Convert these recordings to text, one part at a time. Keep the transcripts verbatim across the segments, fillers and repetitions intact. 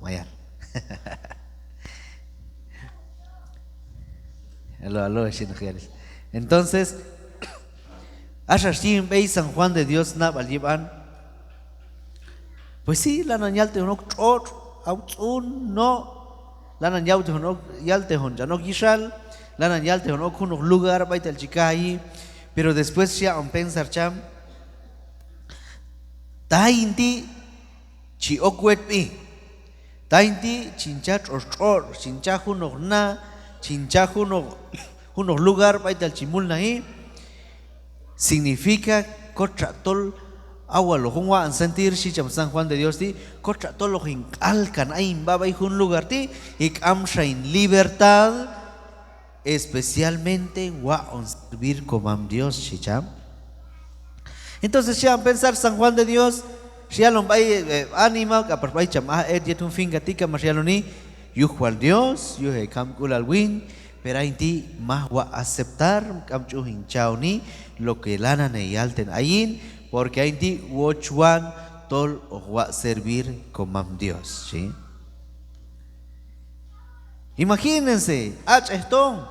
mayal. Aló, aló, xi naq yalil. Entonces, axa xyin b'ey San Juan de Dios nab'al yib'an. Pues sí, lanan yaltejon ok tx'otx', aw tz'un, no'. Lanan yaltejon ok, yaltejon ch'an ok yixal, lanan yaltejon ok junoq lugar b'aytal chi kayi. Pero después xyaq'on pensar cham, ta hayin ti' chi ok wetb'i. Ta hayin ti' chin cha tx'otx' tx'otx', chin cha junoq na, chin cha junoq, junoq lugar b'aytal chi mulnaji. Significa kotxa tol, a wal hoq jun waq'on sentir, xi cham San Juan de Dios ti', kotxa tol hoq hin q'alkan ayin b'a b'ay jun lugar ti', y k'amxa hin libertad, especialmente waq'on servir komam Dios, xi cham. Entonces xyaq'on pensar San Juan de Dios, xyalon b'ay, eh, anima, k'apax b'ay cham aj et yet jun finca ti', ka max yaloni, yuj wal Dios, yuj hekamk'ulal win, pero hayin ti' maj waq' aceptar, k'am ch'uj hin chahoni lo que lanan heyalten ayin, porque hayin ti' wochwan tol hoq waq' servir komam Dios, xi. Imagínense, ach'ej ton.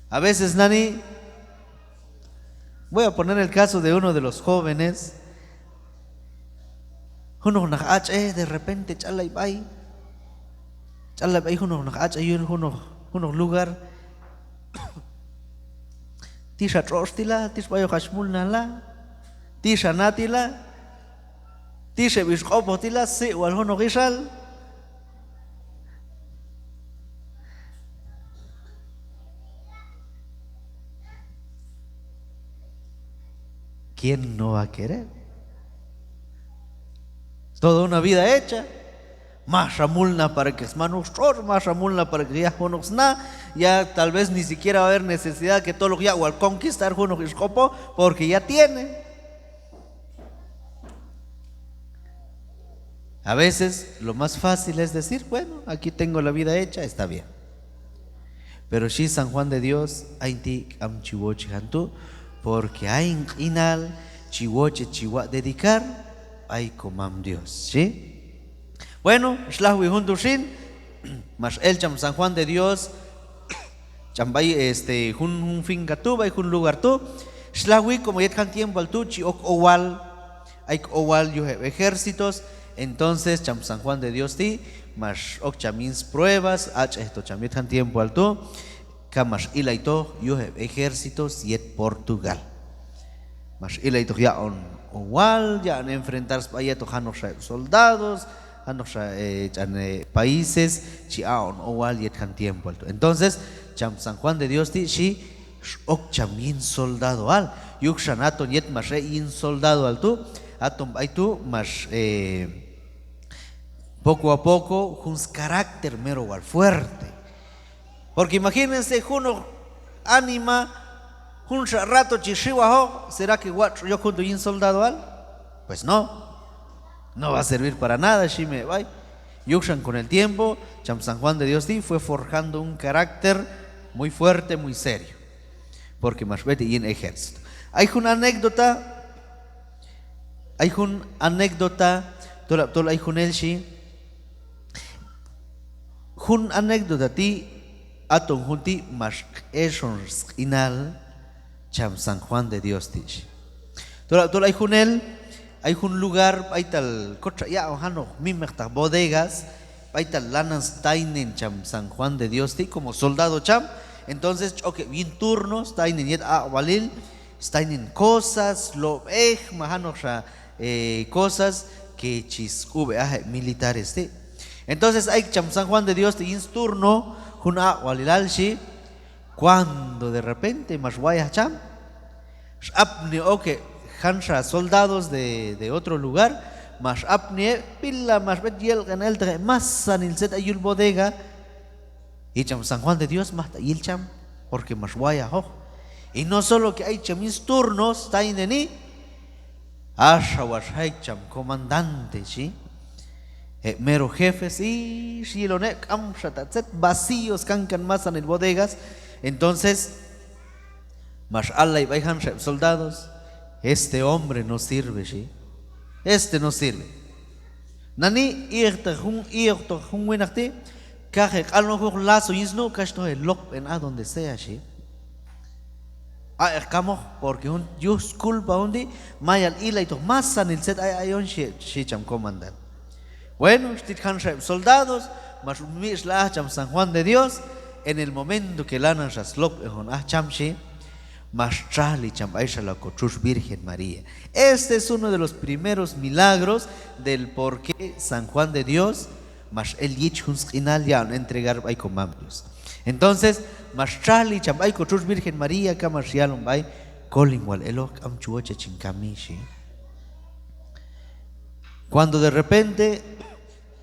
A veces nani, voy a poner el caso de uno de los jóvenes. Junoq naq ach'ej de repente ch'allay b'ay. Ch'allay b'ay junoq naq ach'ej yul junoq, junoq lugar. Tixa tx'otx' ti la, tix b'ay hoqach mulnaj la, tixa na ti la, tix heb' ix q'opoj ti la, si' wal junoq ixal. ¿Quién no va a querer? Toda una vida hecha. Max a mulnaj para que sman junoq tx'otx', max a mulnaj para que yaj junoq sna, ya tal vez ni siquiera va a haber necesidad que tol hoq yaq' wal conquistar junoq ix q'opoj, porque ya tiene. A veces lo más fácil es decir, bueno, aquí tengo la vida hecha, está bien. Pero xi San Juan de Dios, hayin ti' k'am chi wochej an tu', porque hayin q'inal chi wochej chi waq' dedicar b'ay komam Dios, xi. Bueno, xlajwi jun tu xin, max el cham San Juan de Dios cham b'ay, este, jun, jun finca tu', b'ay jun lugar tu', xlajwi como yet jan tiempoal tu' chi ok owal, ay owal yuj heb' ejércitos. Entonces cham San Juan de Dios ti' max ok cham yin spruebas, ach'ej to cham yet jan tiempoal tu', ka max ilaytoq yuj heb' ejércitos yet Portugal. Max ilaytoq yaq'on owal, yaq'on enfrentar sb'a yetoq janoqxa heb' soldados, janoqxa, eh, ch'an, eh, países chi aq'on owal yet jan tiempoal tu'. Entonces cham San Juan de Dios ti' xi, x'ok cham yin soldadoal. Yuxan aton yet max ek' yin soldadoal tu', aton b'ay tu' max, eh, poco a poco jun scarácter mero wal fuerte. Porque imagínense, junoq anima junxa rato chi xiw ajoq, ¿será que watx' yok jun tu' yin soldadoal? Pues no. No va a servir para nada, xi mi heb' b'ay. Yuxan con el tiempo cham San Juan de Dios ti' fue forjando un carácter muy fuerte, muy serio. Porque max b'et ek' yin ejército. Ay jun anécdota, ay jun anécdota, tolab' tol ay junel xi. Jun anécdota ti', aton jun ti' max k'exon sq'inal cham San Juan de Dios ti' xi. Tolab' tol ay junel, ay jun lugar b'aytal kotxa yaq'on janoq mimeqtaq bodegas, b'aytal lanan staynen cham San Juan de Dios ti' como soldado cham. Entonces ch'ok heb' yin turno, staynen yet aq'b'alil, staynen cosas, lob'ej ma janoqxa, eh, cosas que chi sk'ub'ej aj heb' militares ti'. Entonces ay cham San Juan de Dios ti' yin sturno jun aq'b'alilal xi, cuando de repente max wayaj cham, x'apni ok heb' janxa soldados de, de otro lugar, max apni heb', pila max b'et yelq'en elteq heb' masanil tzet ay yul bodega. Y cham San Juan de Dios maj ta' yil cham, porque max wayajoq. Y no solo que ay cham yin sturno stayneni, axa wal xjay cham comandante xi, heb' mero jefes, ix yilon heb' k'amxa ta' tzet, vacíos kankan masanil bodegas. Entonces max allay b'ay janxa heb' soldados: "Este hombre no sirve", xi. "Este no sirve. Nani', i'oqteq jun, i'oqteq jun winaq ti', kax heq'an ok junoq lazo yin snuq', kax toj heloq'b'en aj donde sea, xhi. Aq'eq kamoq, porque jun yuj sculpa jun ti', mayal ilaytoq masanil tzet ay ayon, xhi, xhi cham comandante. Bueno, xtit janxa heb' soldados, max mitx'lay aj cham San Juan de Dios, en el momento que lananxa sloq'b'en on aj cham, xhi, max txajli cham b'ay xal ko txutx Virgen María. Este es uno de los primeros milagros del por qué San Juan de Dios max el yich jun sq'inal yaq'on entregar b'ay komam Dios. Entonces, max txajli cham b'ay ko txutx Virgen María, kax max yalon b'ay: Kolin wal eloq, k'am chi wochej chin kami, xhi. Cuando de repente,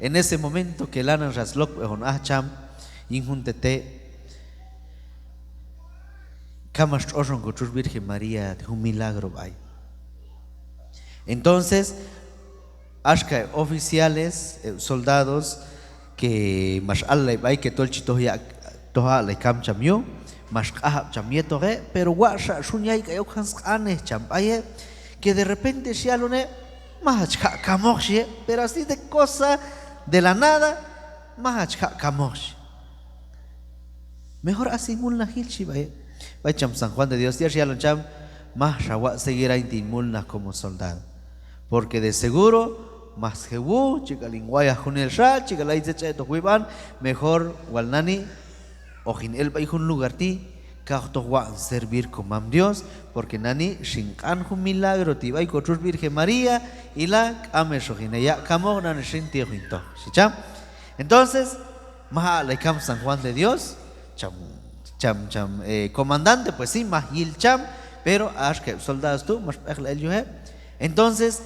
en ese momento que lananxa sloq'b'en on aj cham yin jun te' te', kax max tx'oxon ko txutx Virgen María jun milagro b'ay. Entonces, axka heb' oficiales, heb' soldados, que max allay b'ay que tol chi toj yaq', toj aq'lay kam cham yuj, max q'ajab' cham yetoq heb', pero watx' xa xun yay k'ay ok jan sq'anej cham b'ay heb', que de repente xyalon heb': Maj hach jaq' kamoq, xhi heb', pero así de cosa de la nada, maj hach jaq' kamoq, xhi. Mejor ax hin mulnaj jil, xhi b'ay heb'. B'ay cham San Juan de Dios ti' xyalon cham: Maj xa waq' seguir ayin ti' hin mulnaj como soldado, porque de seguro max je' wuj, chi k'al hin wayaj junelxa, chi k'al ay tzet ch'ek'toq wib'an, mejor wal nani' hoq hin el b'ay jun lugar ti', kax hoq toj waq'on servir komam Dios, porque nani' xin q'an jun milagro ti' b'ay ko txutx Virgen María, ila' k'am hex hoq hin heyaq' kamoq, nani xin ti' hoq hin toj, xhi cham. Entonces, maj aq'lay kam San Juan de Dios, cham, cham, cham, eh, comandante, pues sí, maj yil cham, pero axka heb' soldados tu' max b'eqlay el yuj heb'. Entonces,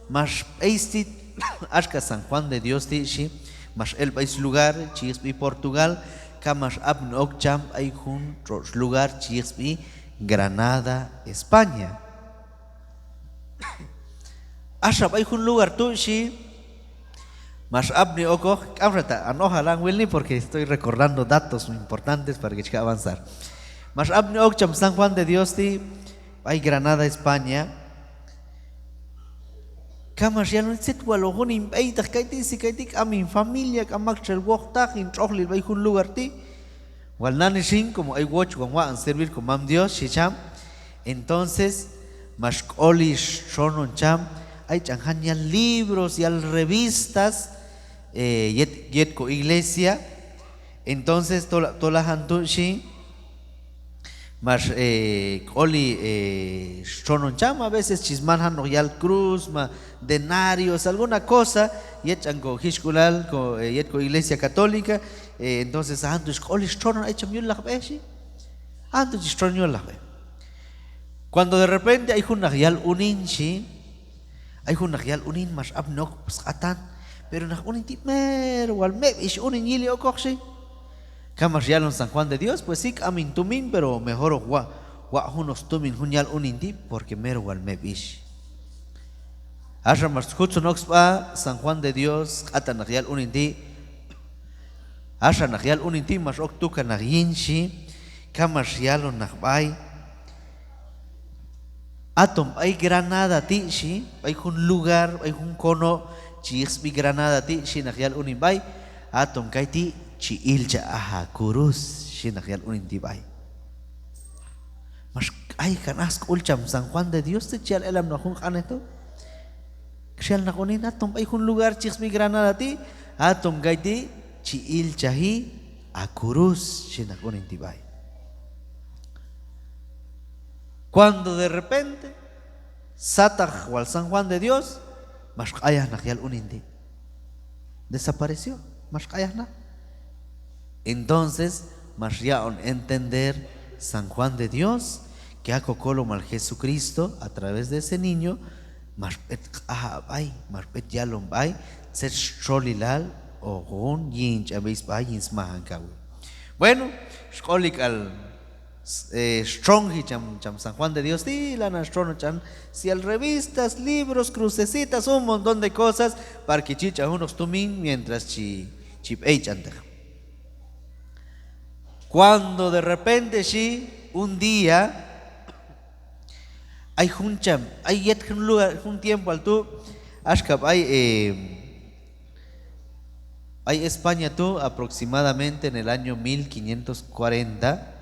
max b'ey stit axka San Juan de Dios ti', xhi, max el b'ay slugar chi yiq sb'i Portugal, kax max apni ok cham b'ay jun tx'otx' lugar chi yiq sb'i Granada, España. Axa b'ay jun lugar tu', xhi, max apni okoq, k'amxa ta' an ojal an wilni, porque estoy recordando datos importantes para que chi jaq' avanzar. Max apni ok cham San Juan de Dios ti' b'ay Granada, España. Kax max yalon: Tzet wal hoqon hin b'eytaq kayti', si kayti' k'am hin familia, k'am maktxel wojtaq, hin tx'ojlil b'ay jun lugar ti'. Wal nani xin, como ay wochwan waq'on servir komam Dios, xhi cham. Entonces, max k'oli stxonon cham, ay ch'an jan yal libros, yal revistas, eh, yet, yet ko iglesia. Entonces, tol, tol ajan tu', xhi, max, eh, k'oli, eh, stxonon cham, a veces chi sman janoq yal cruz, ma denarios, alguna cosa, yet ch'an ko jixk'ulal, ko, eh, yet ko iglesia católica, eh, entonces, ajan tu' xk'oli stxonon ay cham yullaq b'e, xhi. Ajan tu' chi stxon yullaq b'e. Cuando de repente ay jun naq yal unin, xhi, ay jun naq yal unin max apni ok sq'atan, pero naq unin ti' mero wal meb'ix unin yili okoq, xhi. Kax max yalon San Juan de Dios: Pues sí, k'am hin tumin, pero mejor hoq wa', waq' junoq stumin jun yal unin ti', porque mero wal meb'ix. Axa max jutzon ok sb'a San Juan de Dios sq'atan naq yal unin ti', axa naq yal unin ti' max ok tukan naq yin, xhi, kax max yalon naq b'ay: Aton b'ay Granada ti', xhi, b'ay jun lugar, b'ay jun konob' chi yiq sb'i Granada ti', xhi naq yal unin b'ay, aton kayti' chi ilchaj aj ha kurus, xhi naq yal unin ti' b'ay. Max k'aykan aj sk'ul cham San Juan de Dios ti' chi yal elapnoq jun q'anej tu'. Xyal naq unin: Aton b'ay jun lugar chi yiq sb'i Granada ti', aton kayti' chi ilchaji ha kurus, xhi naq unin ti' b'ay. Cuando de repente sataq wal San Juan de Dios, max q'ayaj naq yal unin ti'. Desapareció, max q'ayaj naq. Entonces, max yaq'on entender San Juan de Dios que a ko kolomal Jesucristo, a través de ese niño, max b'et q'ajab' b'ay, max b'et yalon b'ay tzet stxolilal hoqon yin ch'an b'ey sb'a yin smajan kawil. Bueno, xk'oli k'al s-, eh, stxonji cham, cham San Juan de Dios ti', lanan stxonon ch'an syal revistas, libros, crucecitas, un montón de cosas para que chi yich'an junoq stumin mientras chi, chi b'ey ch'an teq. Cuando de repente, xhi, un día, ay jun cham, ay yet jun lugar, jun tiempoal tu', axka b'ay, eh, Ay España tu', aproximadamente en el año mil quinientos cuarenta,